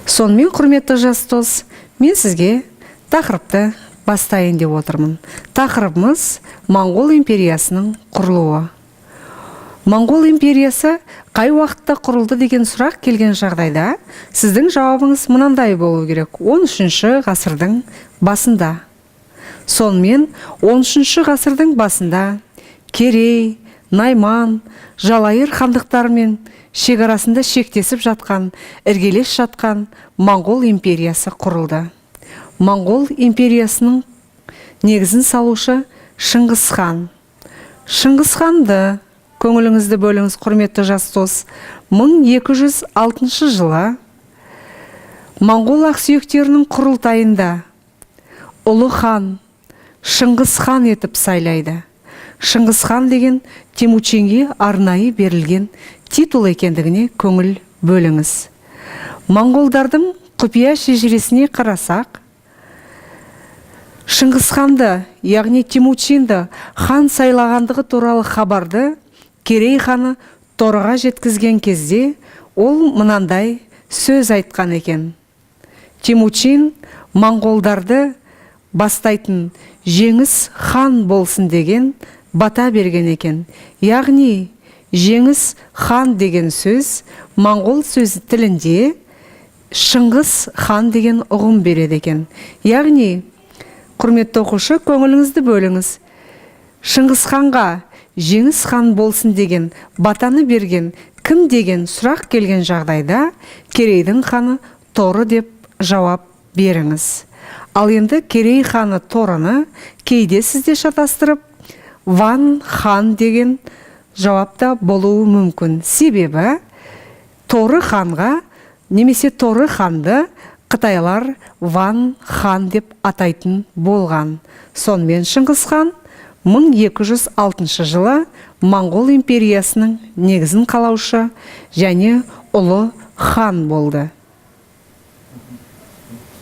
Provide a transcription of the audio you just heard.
Сонымен, құрметті жас дос, мен сізге тақырыпты бастайын деп отырмын. Тақырыбымыз – Моңғол империясының құрылуы. Моңғол империясы қай уақытта құрылды деген сұрақ келген жағдайда, сіздің жауабыңыз мынандай болу керек: 13 ғасырдың басында. Сонымен, 13 ғасырдың басында Керей, Найман, Жалайыр хандықтарымен шекарасында шектесіп жатқан, іргелес жатқан Моңғол империясы құрылды. Моңғол империясының негізін салушы – Шыңғыс хан. Шыңғыс ханды, көңіліңізді бөліңіз, құрметті жас дос, 1206 жылы моңғол ақсүйектерінің құрылтайында ұлы хан, Шыңғыс хан етіп сайлайды. Шыңғыс хан деген Темучинге арнайы берілген титул екендігіне көңіл бөліңіз. Моңғолдардың құпия шежіресіне қарасақ, Шыңғыс ханды, яғни Темучинді хан сайлағандығы туралы хабарды Керей ханы Торыға жеткізген кезде, ол мынандай сөз айтқан екен: «Темучин моңғолдарды бастайтын жеңіс хан болсын» деген бата берген екен. Яғни жеңіс хан деген сөз моңғол сөзі тілінде Шыңғыс хан деген ұғым береді екен. Яғни, құрметті оқушы, көңіліңізді бөліңіз, Шыңғыс ханға жеңіс хан болсын деген батаны берген кім деген сұрақ келген жағдайда, Керейдің ханы Торы деп жауап беріңіз. Ал енді Керей ханы Торыны кейде сізде шатастырып, Ван хан деген жауап та болуы мүмкін. Себебі Торы ханға немесе Торы ханды қытайлар Ван хан деп атайтын болған. Сонымен, Шыңғыс хан 1206 жылы Моңғол империясының негізін қалаушы және ұлы хан болды.